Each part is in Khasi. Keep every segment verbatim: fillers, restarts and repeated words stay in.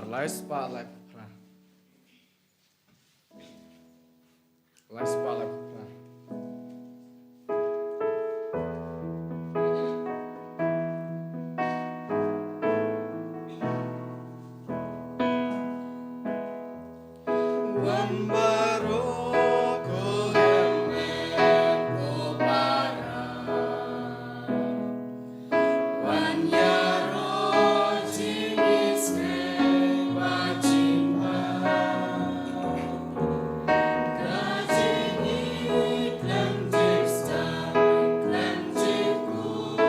Lai spah lai phra. Lai spah lai phra. Wan baroh ko hynmen ko para. Wan ïaroh jingisynei bad jingbha. Ka jingïeit khlem jingstad khlem jingkhuid.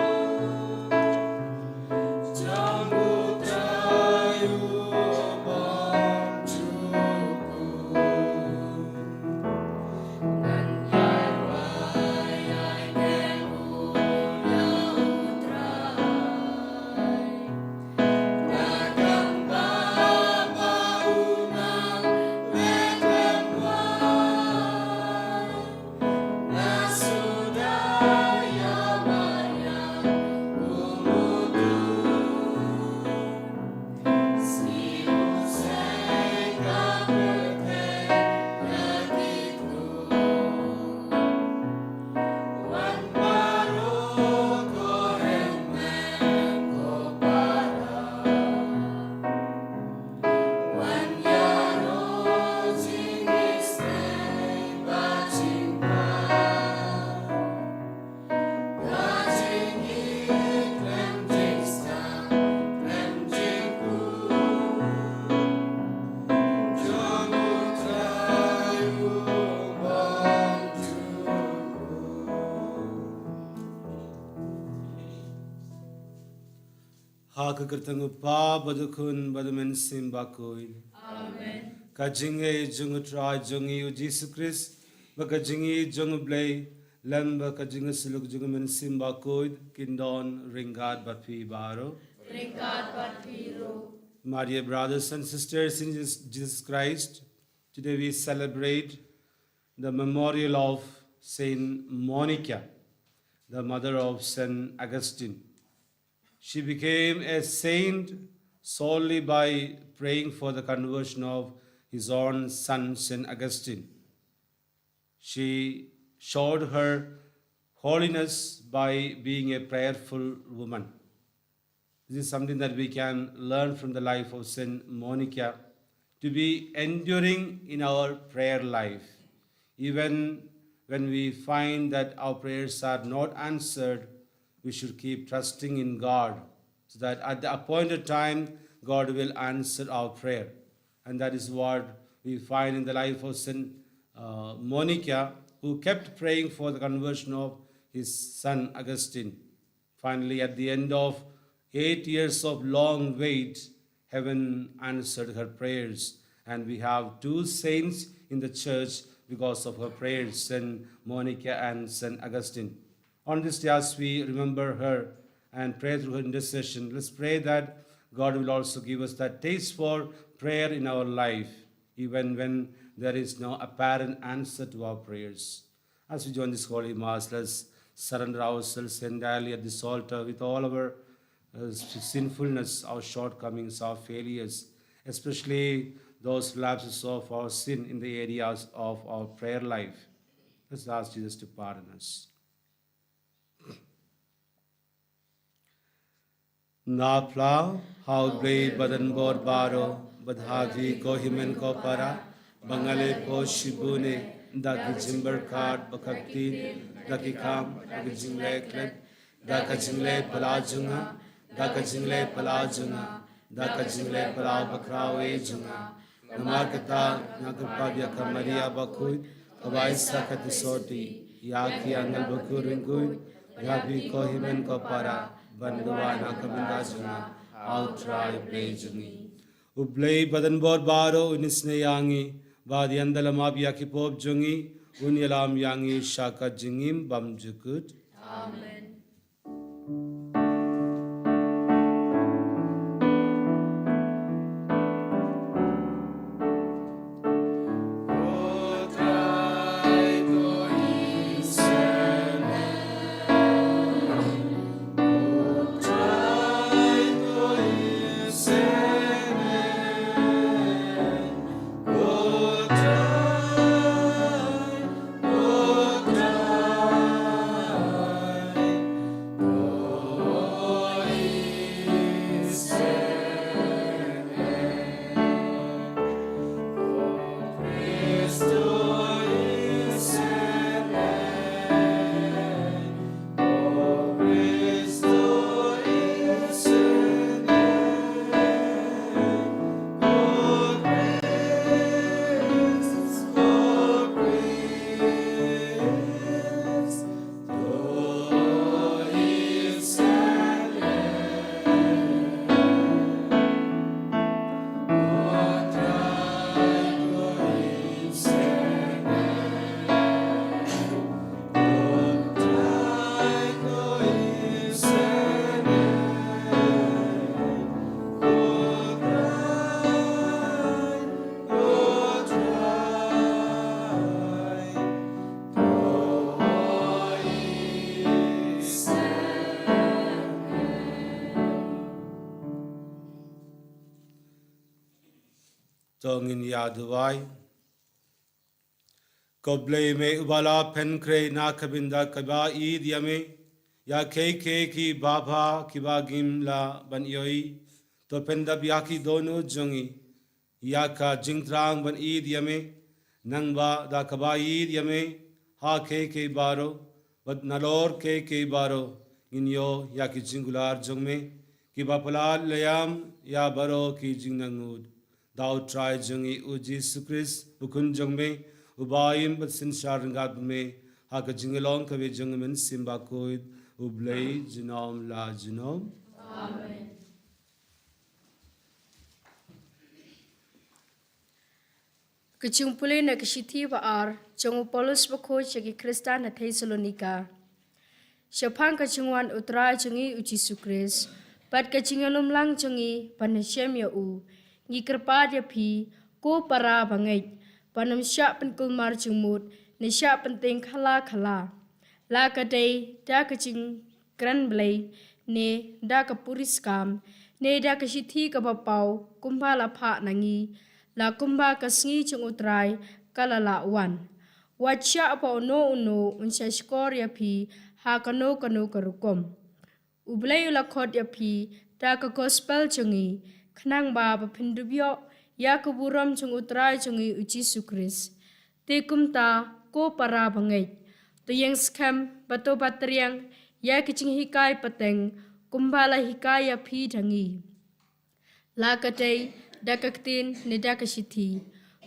Ha ka kyrteng u Kpa bad u Khun bad u Mynsiem Bakhuid. Amen. Ka jingïeit jong u Trai jong ngi u Jisu Khrist, bad ka jingïeit jong u Blei, lem bad ka jingïasyllok jong u Mynsiem Bakhuid, kin don ryngkat bad phi baroh. Ryngkat bad phi ruh. My dear brothers and sisters in Jesus, Jesus Christ, today we celebrate the memorial of Saint Monica, the mother of Saint Augustine. She became a saint solely by praying for the conversion of his own son, Saint Augustine. She showed her holiness by being a prayerful woman. This is something that we can learn from the life of Saint Monica, to be enduring in our prayer life. Even when we find that our prayers are not answered, we should keep trusting in God, so that at the appointed time, God will answer our prayer. And that is what we find in the life of Saint, uh, Monica, who kept praying for the conversion of his son Augustine. Finally, at the end of eight years of long wait, heaven answered her prayers, and we have two saints in the church because of her prayers, Saint Monica and Saint Augustine. On this day, as we remember her and pray through her intercession, let's pray that God will also give us that taste for prayer in our life, even when there is no apparent answer to our prayers. As we join this holy mass, let's surrender ourselves entirely at this altar with all our, uh, sinfulness, our shortcomings, our failures, especially those lapses of our sin in the areas of our prayer life. Let's ask Jesus to pardon us. Nga phla ha U Blei Badan Bor baroh, bad ha phi ko hynmen ko para, ba nga la ïoh shibun eh, da ki jingpyrkhat ba khatduh, da ki kam, da ki jingleh khlem, da ka jingleh palat jong nga, da ka jingleh palat jong nga, da ka jingleh palat bakhraw eh jong nga. Namar kata, nga kyrpad ïa ka Maria bakhuid, kaba ai sa ka theisotti, ïa ki angel bakhuid ryngkat, ïa phi ko hynmen ko para, ban duwai na ka bynta jong nga, ha U Trai Blei jong ngi. U Blei Badan Bor baroh un isynei ïa ngi, bad un ïalap ïa ki pop jong ngi, un ïalam ïa ngi sha ka jingim bymjukut. Amen. To ngin ïa duwai. Ko Blei me uba la pynkhreh na ka bynta kaba ïeit ïa me, ïa kiei kiei kiba bha kiba ngim lah ban ïohi, to pyndap ïa ki dohnud jong ngi ïa ka jingthrang ban ïeit ïa me, nangba da kaba ïeit ïa me ha kiei kiei baroh, bad nalor kiei kiei baroh ngin ïoh ïa ki jingkular jong me kiba palat lem ïa baroh ki jingnangnud. Da U Trai jong ngi U Jisu Khrist, U Khun jong me, uba im bad synshar ryngkat bad me ha ka jinglong kaba jong U Mynsiem Bakhuid, U Blei junom la junom. Amen. Ka jingpule na ka shithi ba ar jong u Paulus Bakhuid sha ki Khristan na Thessalonika. Shaphang ka jingwan U Trai jong ngi U Jisu Khrist bad ka jingïalumlang jong ngi ban ïashem ïa u, ngi kyrpad ïa phi, ko para bangeit, ban ym shah pynkulmar jingmut ne shah pyntieng khala khala, la ka dei da ka jingkren Blei ne da ka puriskam ne da ka shithi kaba paw kumba la phah na ngi, la kumba ka sngi jong U Trai ka la lah wan. Wat shah ba uno uno un shah shkor ïa phi ha kano kano ka rukom. U Blei u la khot ïa phi da ka gospel jong ngi, khnang ba ba phin dup ïoh ïa ka burom jong U Trai jong ngi U Jisu Khrist. Te kumta, ko para bangeit, to ïeng skhem bad to ba triang ïa ki jinghikai pateng kumba la hikai ïa phi da ngi, la ka dei da ka ktien ne da ka shithi.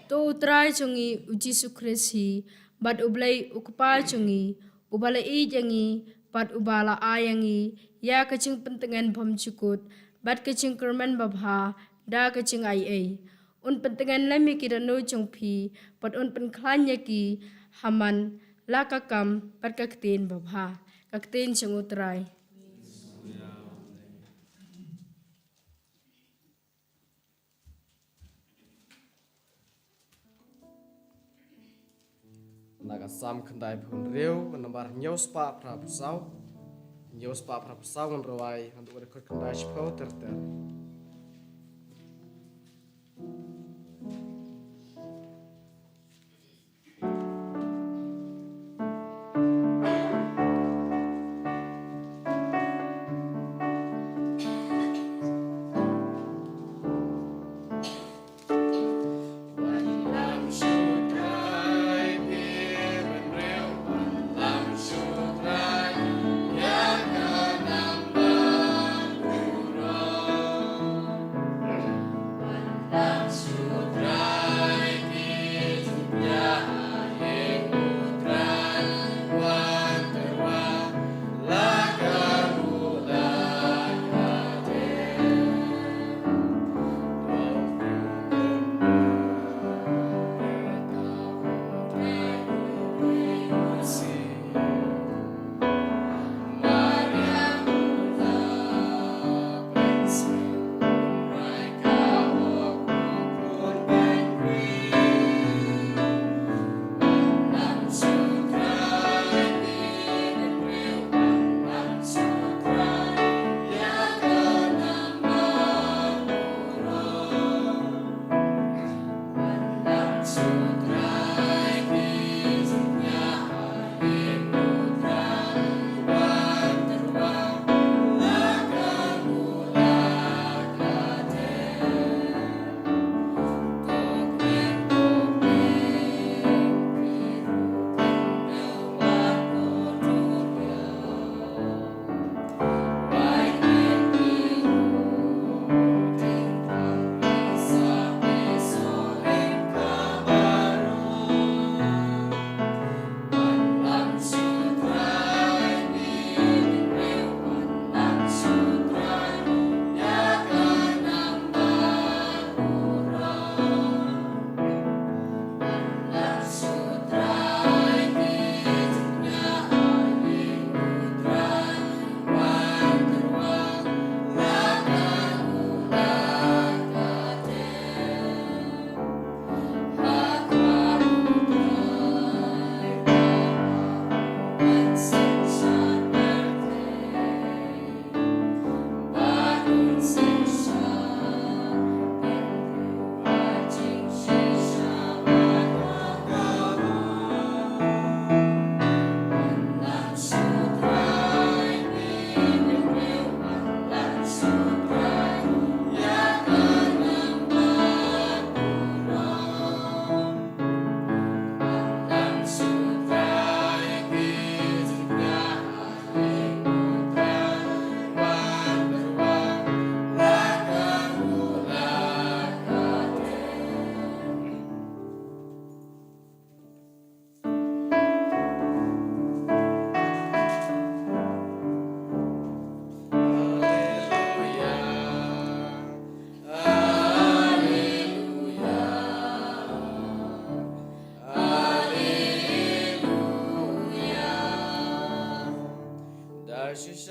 To U Trai jong ngi U Jisu Khrist hi, bad U Blei U Kpa jong ngi, uba la ïeit ïa ngi bad uba la ai ïa ngi ïa ka jingpyntngen bymjukut bad ka jingkyrmen babha da ka jingaiei, un pyntngen lem ïa ki dohnud jong phi bad un pynkhlaiñ ïa ki ha man la ka kam bad ka ktien babha. Ka ktien jong U Trai. Na ka Salm khyndaiphew hynriew, nambar hynñiew spah phra phew saw. Hynñiew spah phra phew saw ngan rwai, ngan duh record khyndaiphew ter ter.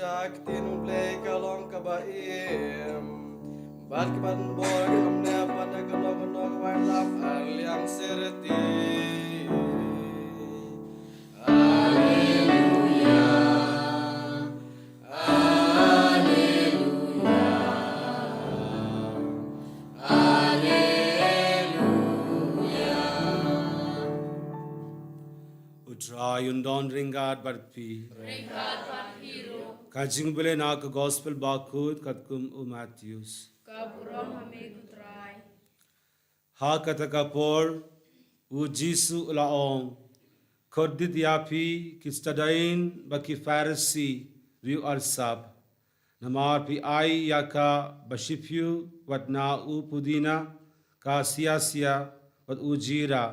Ka ktien Blei ka long kaba im, bad ka ban bor ka kam ne bad ka kano kano ka wai lam ar liang sirti. Haleluya, haleluya, haleluya. U Trai un don ryngkat bad phi. Ryngkat bad phi ruh. Ka jingpule na ka Gospel Bakhuid katkum u Mathaios. Ka burom ha me ko Trai. Ha kata ka por, u Jisu u la ong, kordit ïa phi ki stadien bad ki Pharisi, riew arsap. Namar phi ai ïa ka ba shiphew wat na u pudina, ka siasia, wat u jira,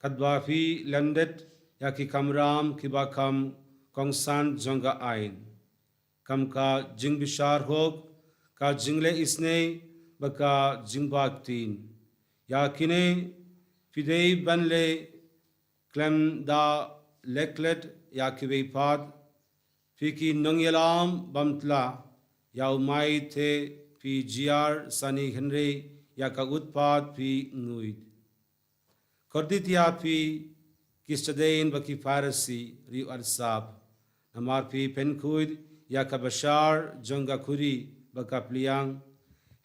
katba phi lyndet ïa ki kamram kiba kham kongsan jong ka aiñ. Kham ka jingbishar hok, ka jingleh isynei, bad ka jingbha ktien. Ïa kine phi dei ban leh khlem da leh klet ïa kiwei pat. Phi ki nongïalam bymtla, ïa u mai te phi jia sani, hynrei ïa ka utpat phi nguid. Kordit ïa phi ki stadien bad ki Pharisi, riew arsap. Namar phi pynkhuid ïa ka bashar jong ka khuri bad ka pliang,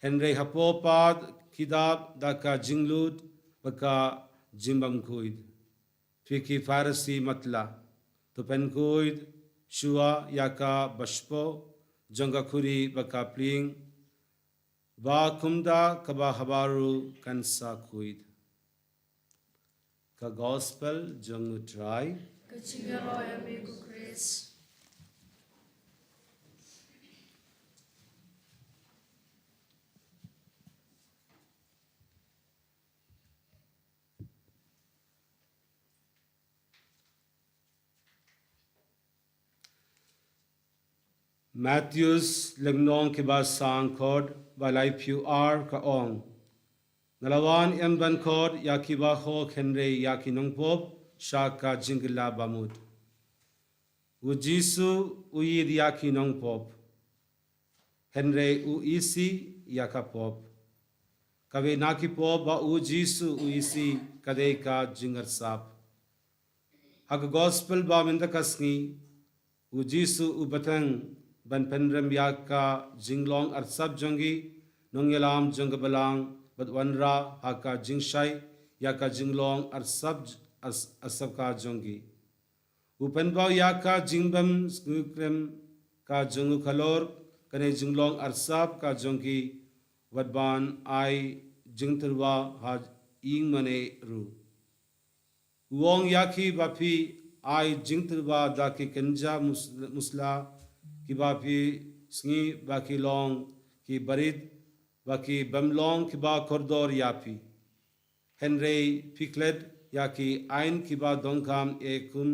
hynrei hapoh pat ki dap da ka jinglut bad ka jingbymkhuid. Phi ki Pharisi matla, to pynkhuid shuwa ïa ka bashapoh jong ka khuri bad ka pliang, ba kumta kaba habaru kan sa khuid. Ka Gospel jong u Trai. Ka jingïaroh ïa me ko Khrist. Mathaios lynnong kiba sangkhot, ba laiphew ar ka ong, nga la wan em ban khot ïa kiba hok hynrei ïa ki nongpop sha ka jingkylla bamut. U Jisu u ïeid ïa ki nongpop, hynrei u isih ïa ka pop. Kawei na ki pop ba u Jisu u isih ka dei ka jingarsap. Ha ka Gospel ba mynta ka sngi, u Jisu u bteng ban pynrem ïa ka jinglong arsap jong ki nongïalam jong ka Balang, bad wanrah ha ka jingshai ïa ka jinglong arsap, ars-, arsap ka jong ki. U pynpaw ïa ka jingbym sngewkhlem ka jong u halor kane jinglong arsap ka jong ki, wat ban ai jingtyrwa ha ïing mane ruh. U ong ïa ki, ba phi ai jingtyrwa da ki kynja mus-, musla, kiba phi sngi ba ki long ki barit, ba ki bym long kiba kordor ïa phi. Hynrei phi klet ïa ki aiñ kiba donkam, eh, kum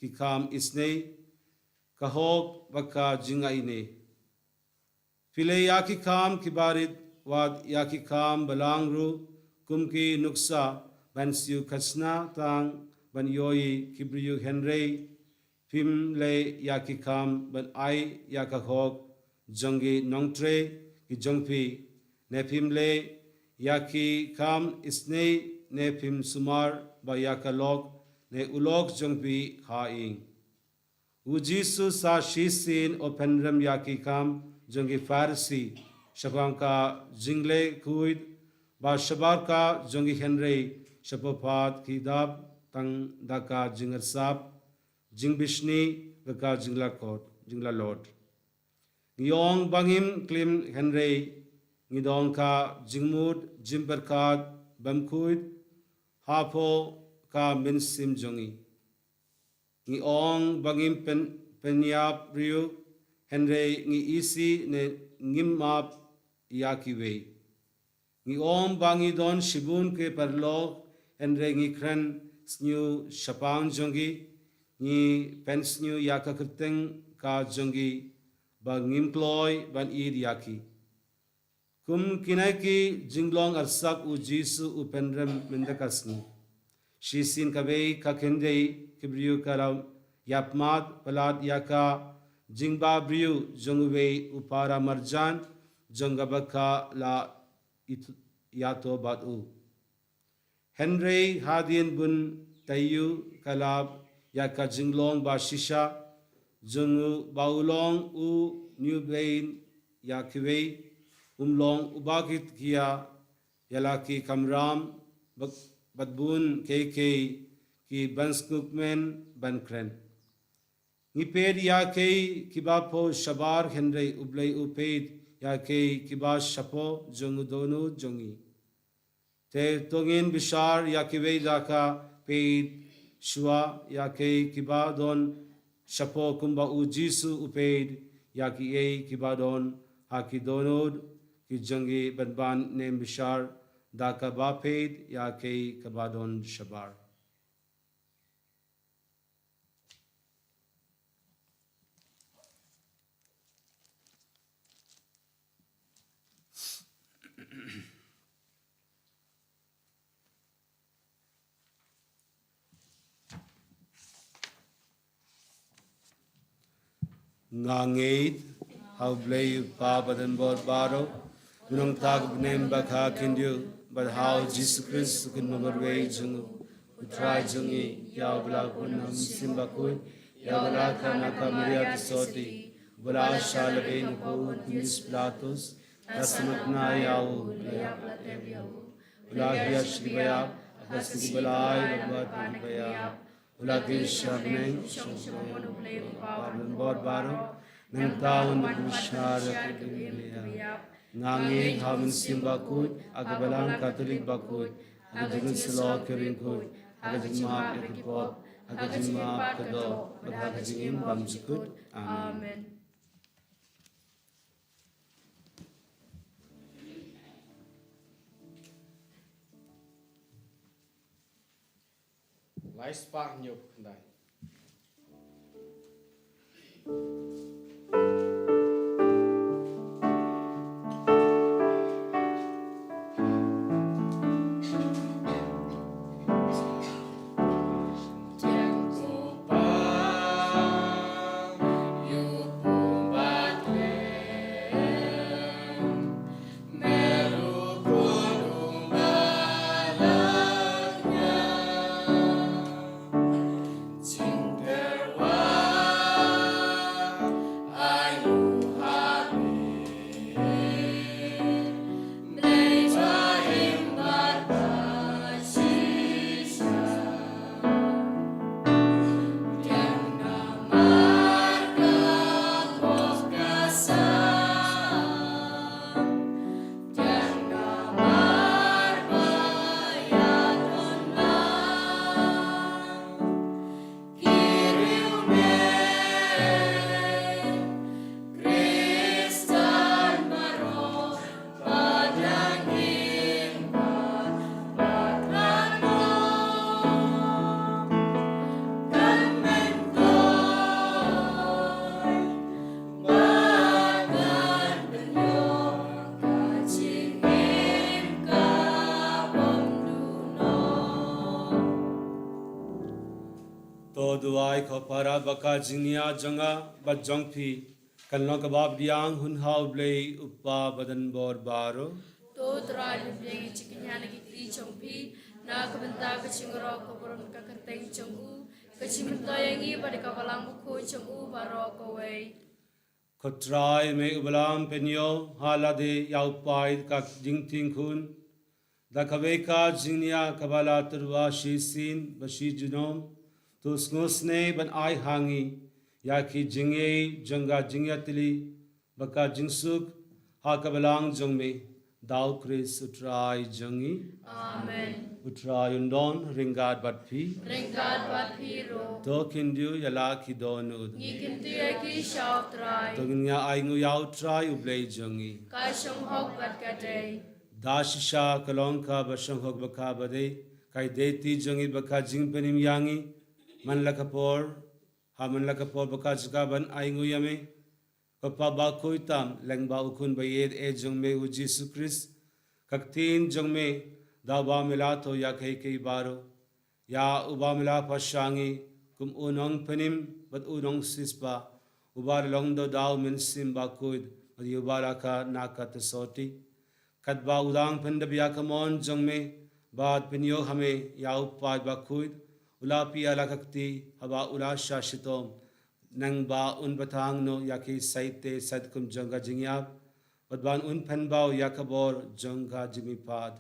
ki kam isynei, ka hok bad ka jingai ne. Phi leh ïa ki kam kiba rit, wat ïa ki kam balang ruh, kum ki nuksa ban siew khajna tang ban ïohi ki briew, hynrei phim leh ïa ki kam ban ai ïa ka hok jong ki nongtrei ki jong phi, ne phim leh ïa ki kam isynei, ne phim sumar ba ïa ka lok ne u lok jong phi ha ïing. U Jisu sa shisien u pynrem ïa ki kam jong ki Pharisi shaphang ka jingleh khuid, ba shabar ka jong ki, hynrei shapoh pat ki dap tang da ka jingarsap, jingbishni, bad ka jinglakot, jinglalot. Ngi ong ba ngim klim, hynrei ngi don ka jingmut jingpyrkhat bymkhuid hapoh ka mynsiem jong ngi. Ngi ong ba ngim pyn-, pynïap briew, hynrei ngi isih ne ngim map ïa kiwei. Ngi ong ba ngi don shibun ki paralok, hynrei ngi kren sniew shaphang jong ki, ngi pynsniew ïa ka kyrteng ka jong ki, ba ngim kloi ban ïeid ïa ki. Kum kine ki jinglong arsap u Jisu u pynrem mynta ka sngi. Shisien kawei ka kynthei ki briew ka la ïapmat palat ïa ka jingbabriew jong uwei u para marjan jong kaba ka la it-, ïathuh bad u. Hynrei hadien bun taïew ka la ïa ka jinglong ba shisha jong u ba u long u newborn ïa kiwei, um long uba ki tkia ïa la ki kamram bad, bad bun kiei kiei ki ban sngewkmen ban kren. Ngi peit ïa kiei kiba poi shabar, hynrei U Blei u peit ïa kiei kiba shapoh jong u dohnud jong ngi. Te to ngin bishar ïa kiwei da ka peit shuwa ïa kiei kiba don shapoh kumba U Jisu u peit ïa kiei kiba don ha ki dohnud ki jong ngi, ban ban nym bishar da kaba peit ïa kiei kaba don shabar. Nga ngeit ha U Blei u Kpa badonbor baroh, u nongthoh bneng bad ha khyndiat, bad ha U Jisu Khrist u khun marwei jong u, u Trai jong ngi, ïa uba la pun ha u Mynsiem Bakhuid, ïa uba la khot na ka Maria ki sotti, uba la shah lehbeiñ hapoh u Pontius Pilatus, la sngewtynnat ïa u, la ïap la tep ïa u, u la hiar sha ki baïap, ha ka sngi ba lai, u la wan na ki baïap, u la kiew sha bneng, u shong sha kmon U Blei u Kpa badonbor baroh, nangta un wan ban bishar ïa kiba im kiba ïap. Nga ngeit ha u Mynsiem Bakhuid, ha ka Balang Katholik bakhuid, ha ka jingïasyllok ki riewkhuid, ha ka jingmap ïa ki pop, ha ka jingmap ka doh, bad ha ka jingim bymjukut. Amen. Amen. Lai spah hynñiew phew khyndai. To duwai ko para ba ka jingïa jong nga bad jong phi kan long kaba pdiang hun ha U Blei u Kpa badonbor baroh. To Trai pdiang ïa ka jingïa na ki kti jong phi na ka bynta ka jingïaroh ka burom ka kyrteng jong u, ka jingmyntoi ïa ngi bad ka Balang Bakhuid jong u baroh kawei. Ko Trai, me uba la pynïoh ha lade ïa u paid ka jingtieng khun da kawei ka jingïa kaba la tyrwa shisien ba shi junom, to sngewsynei ban ai ha ngi ïa ki jingïeit jong ka jingïatylli bad ka jingsuk ha ka Balang jong me, da U Khrist U Trai jong ngi. Amen. U Trai un don ryngkat bad phi. Ryngkat bad phi ruh. To khyndiat ïa la ki dohnud. Ngi khyndiat ïa ki sha U Trai. To ngin ïa ainguh ïa U Trai U Blei jong ngi. Ka shong hok bad ka dei. Da shisha ka long kaba shong hok bad kaba dei, ka dei ti jong ngi bad ka jingpynim ïa ngi man la ka por, ha man la ka por bad ka jaka ban ainguh ïa me. Ko Pa bakhuid tam, lyngba u Khun ba ïeit eh jong me U Jisu Khrist, ka ktien jong me da uba me la thoh ïa kiei kiei baroh. Ïa uba me la pynshai kum u nongpynim bad u nongsiewspah, uba la long da u Mynsiem Bakhuid, bad ïa uba la ka na ka ta soti. Katba u dang pyndep ïa ka mon jong me, bad pynïoh ha me ïa u paid bakhuid, u la pynïaid la ka kti, haba u la shah shitom, nang ba un batai noh ïa ki saite sait kum jong ka jingïap, bad ban un pynbaw ïa ka bor jong ka jingmihpat.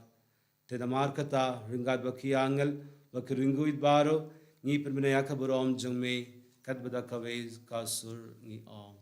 Te namar kata, ryngkat bad ki angel, bad ki riewngeit baroh, ngi pynbna ïa ka burom jong me, katba da kawei ka sur ngi ong.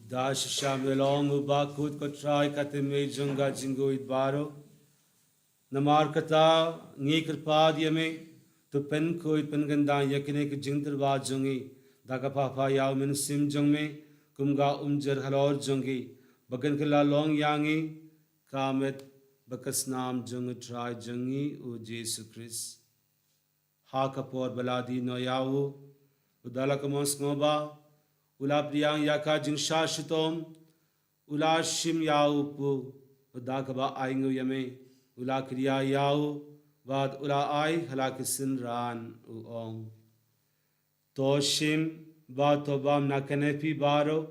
Da shisha me long u bakhuid ko Trai, ka tymmen jong ka jingngeit baroh. Namar kata ngi kyrpad ïa me, to pynkhuid pynkhyndai ïa kine ki jingtyrwa jong ngi, da ka papa ïa u Mynsiem jong me, kum ka umjer halor jong ki, ba kin kylla long ïa ngi ka met bad ka snam jong u Trai jong ngi u Jisu Khrist. Ha ka por ba la die noh ïa u, u da la ka mon sngewbha, u la pdiang ïa ka jingshah shitom, u la shim ïa u pu, bad da kaba ainguh ïa me, u la kdiah ïa u, bad u la ai ha la ki synran, u ong: To shim bad to bam na kane phi baroh,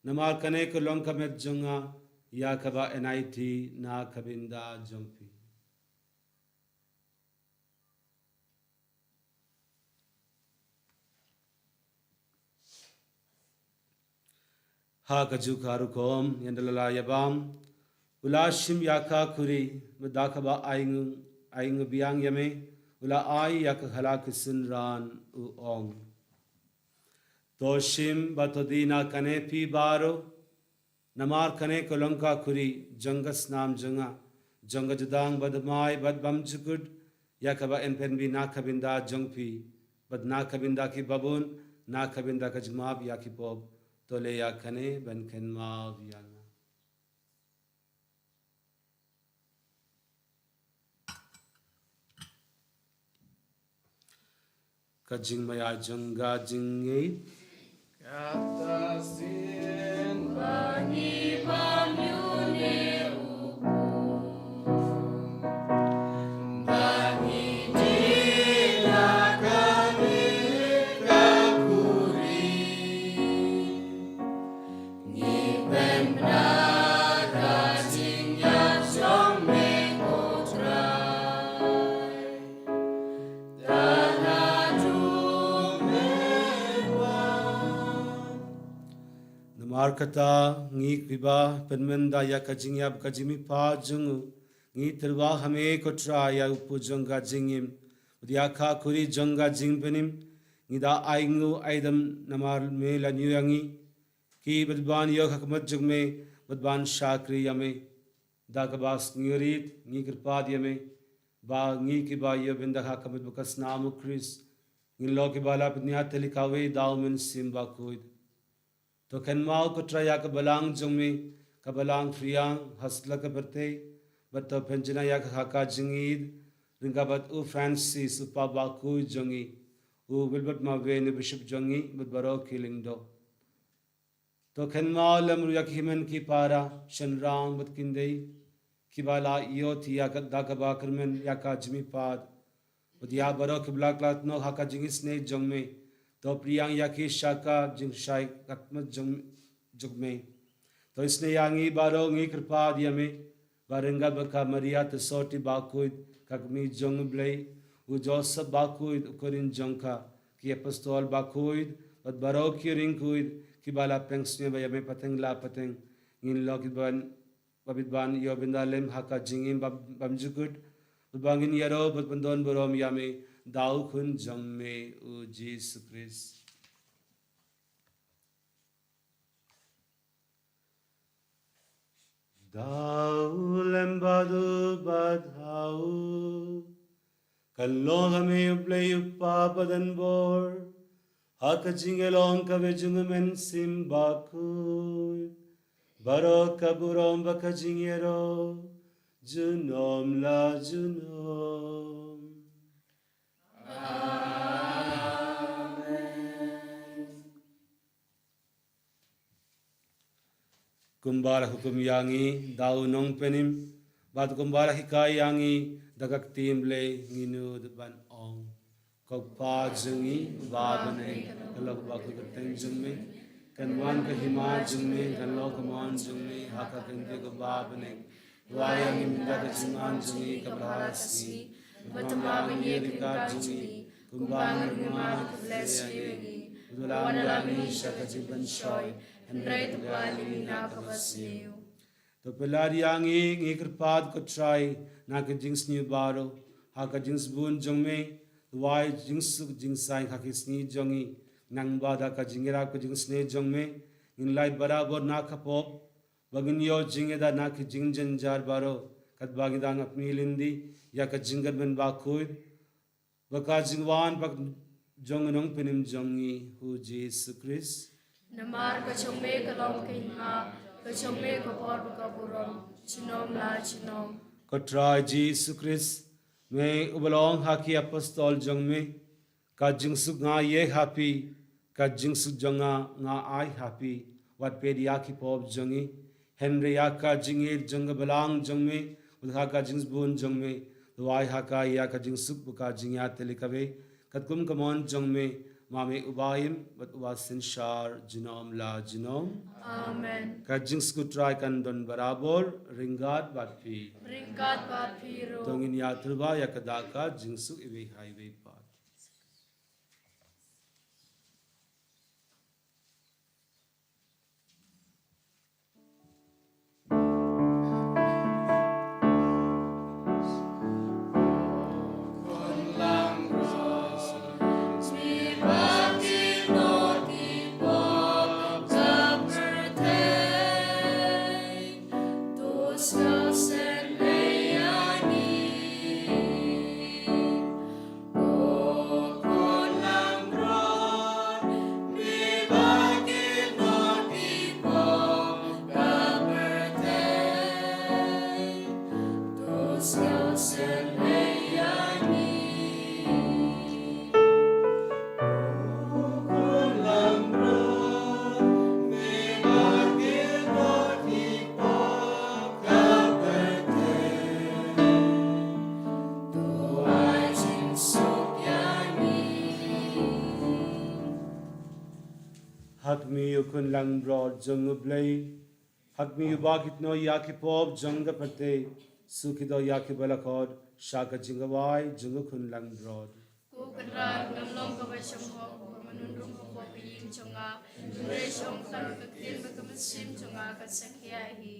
namar kane ka long ka met jong nga, ïa kaba yn aiti na ka bynta jong phi. Ha kajuh ka rukom, ynda la ïa bam, u la shim ïa ka khuri, bad da kaba ainguh, ainguh biang ïa me, u la ai ïa ka ha la ki synran, u ong: To shim bad to die na kane phi baroh, namar kane ka long ka khuri jong ka snam jong nga, jong ka jutang bathymmai bad bymjukut, ïa kaba yn pynbha na ka bynta jong phi, bad na ka bynta ki babun, na ka bynta ka jingmap ïa ki pop. To leh ïa kane ban kynmaw ïa nga. Ka jingmaïa jong ka jingngeit. Kata sien ba ngi bam ïa une u pu, ba ngi die la kane ka khuri. Ngi pynbna ka jingïap jong me, ko Trai, da haduh me wan. Namar kata, ngi kyrpad, pynmynda ïa ka jingïap ka jingmihpat jong u, ngi tyrwa ha me, ko Trai, ïa u pu jong ka jingim, bad ïa ka khuri jong ka jingpynim. Ngi da ainguh aidam namar me la ñiew ïa ngi, ki bad ban ïoh ha khmat jong me, bad ban shakri ïa me. Da kaba sngewrit ngi kyrpad ïa me, ba ngi kiba ïoh bynta ha khmat bad ka snam u Khrist, ngin long kiba la pynïaid tylli kawei da u Mynsiem Bakhuid. To kynmaw ko Trai ïa ka balang jong me, ka balang Phriang, ha satlak ka pyrthei, bad to pynjngai ïa ka ha ka jingïeid, ryngkat bad u Francis, u Pap bakhuid jong ngi, u Wilbert Marwein, u Bishop jong ngi, bad baroh ki lyngdoh. To kynmaw lem ruh ïa ki hynmen ki para, shynrang bad khyndiat, kiba la ïoh ïa ka da kaba kyrmen ïa ka jingmihpat. Bad ïa baroh kiba la klet noh ha ka jingisynei jong me. To pdiang ïa ki sha ka jingshai khadmat jong, jong me. To isynei ïa ngi baroh ngi kyrpad ïa me. Ba ryngkat bad ka Maria Theisotti bakhuid, ka kmie jong u Blei, u Joseph bakhuid, u kurim jong ka, ki apostol bakhuid, bad baroh ki riewkhuid, kiba la pynsngew ïa me pateng la pateng, ngin long kiban, ba bit ban ïoh bynta lem ha ka jingim bam, bymjukut, bad ba ngin ïaroh bad pyndonburom ïa me, da u Khun jong me, u Jisu Khrist. Da u lem bad u bad ha u. Kan long ha me u Blei u Kpa badonbor. Ha ka jingïalong kaba jong u Mynsiem Bakhuid. Baroh ka burom bad ka jingïaroh. Junom la junom. Amen. Kumba la hukum ïa ngi da u nongpynim, bad kumba la hikai ïa ngi da ka ktien Blei, ngin nud ban ong. Ko Kpa jong ngi uba ha bneng, kan long bakhuid ka kyrteng jong me, kan wan ka hima jong me, kan long ka mon jong me ha ka kyrteng ko uba ha bneng. Wai ïa ngi mynta ka jingman jong ngi kaba ha ka sngi. Bad tang ma ngi ïa ka jingman jong ngi, kumba ngi ïa ka jingman jong ngi. Bad wan ïa ngi sha ka jingpynshoi, hynrei to pynlait ïa ngi na kaba sniew. To pynlait ïa ngi, ngi kyrpad ko Trai, na ka jingsniew baroh, ha ka jingsbun jong me, wai jingsuk jingsaiñ ha ki sngi jong ngi, nang ba da ka jingïarap ka jingsniew jong me, ngin lait barabor na ka pop, ba ngin ïoh jingïada na ki jingjynjar baroh, katba ngi dang ap ngi lynti, ïa ka jingkyrmen bakhuid, bad ka jingwan pat jong u nongpynim jong ngi, u Jisu Khrist. Namar ka jong me ka long ka hima, ka jong me ka por bad ka burom, junom la junom. Ko Trai Jisu Khrist, me uba la ong ha ki apostol jong me, ka jingsuk nga ïa ha phi, ka jingsuk jong nga nga ai ha phi, wat peit ïa ki pop jong ngi, hynrei ïa ka jingïeit jong ka balang jong me, bad ha ka jingsbun jong me, to ai ha ka ïa ka jingsuk bad ka jingïatylli kaba, katkum ka mon jong me, ma me uba im, bad uba synshar, junom la junom. Amen. Ka jingsuk u Trai kan don barabor, ryngkat bad phi. Ryngkat bad phi ruh. To ngin ïathuh ba ïa ka da ka jingsuk iwei ha iwei pat. Ha khmih, U Khun langbrot jong U Blei. Ha khmih, uba kynnoh ïa ki pop jong ka pyrthei. Suk khie to ïa kiba la khot sha ka jingkhawai jong U Khun langbrot. Ko Kynrad, ngam long kaba shongkun, ba men rung hapoh ka ïing jong nga, hynrei shong tang ka ktien, bad ka mynsiem jong nga kan sa khia hi.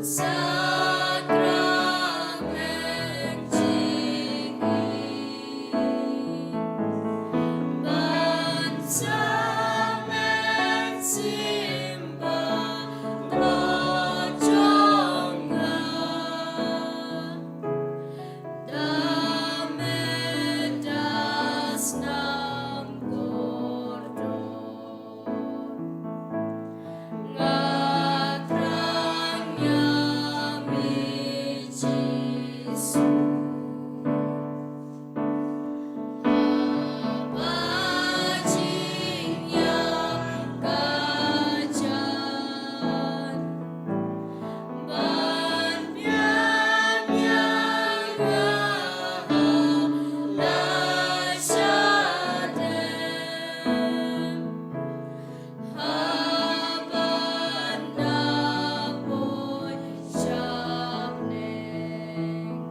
Sakramen jingim ban sa mynsiem baroh jong nga. Da me da snam kordor. Nga thrang ïa me Jisu. Haba jingïap ka jan, ban biang ïa nga ha la shadem. Haba nga poi sha bneng.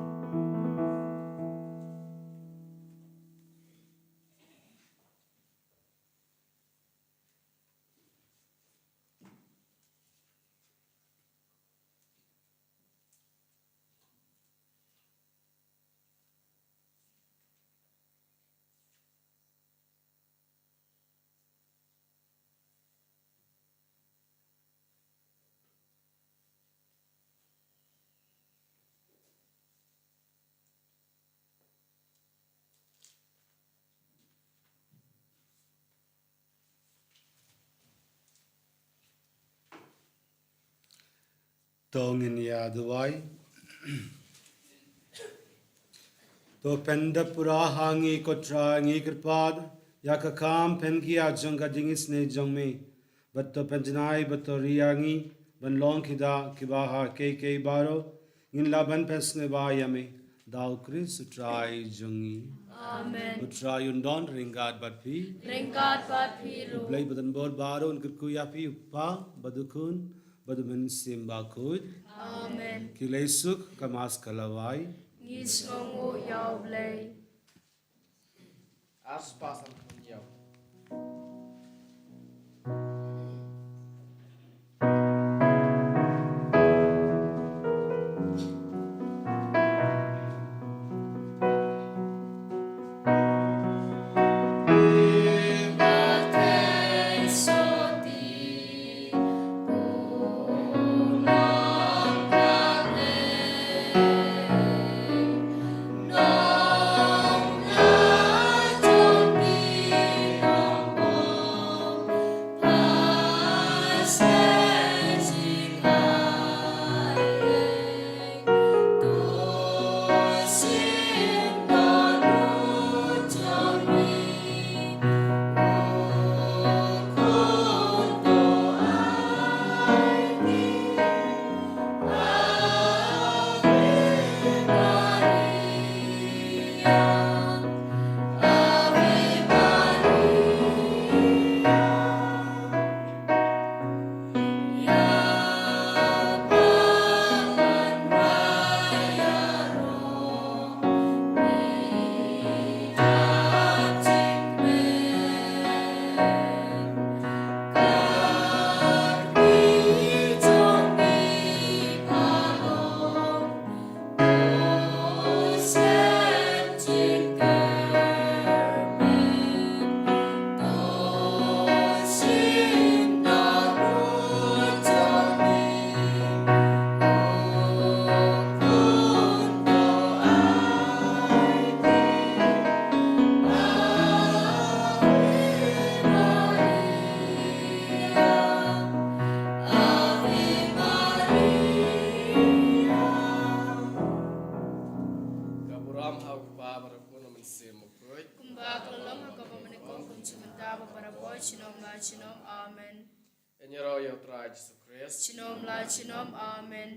To ngin ïa duwai. To pyndep pura ha ngi ko Trai, ngi kyrpad ïa ka kam pynkhia jong ka jingisynei jong me. Bad to pynjanai bad to ri ïa ngi ban long ki dak kiba ha kiei kiei baroh ngin lah ban pynsngewbha ïa me. Da u Khrist u Trai jong ngi. Amen. U Trai un don ryngkat bad phi. Ryngkat bad phi ruh. U Blei badonbor baroh un kyrkhu ïa phi, u Kpa bad u Khun bad u Mynsiem Bakhuid. Amen. Ki leit suk, ka Mass ka la wai. Ngi sngewnguh ïa u Blei. Ar spah sanphew hynñiew. Ka burom ha u Kpa bad u Khun bad u Mynsiem Bakhuid. Kumba ka la long ha kaba mynnyngkong, kum shi mynta bad barabor, junom la junom. Amen. Ngin ïaroh ïa u Trai Jisu Khrist. Junom la junom. Amen.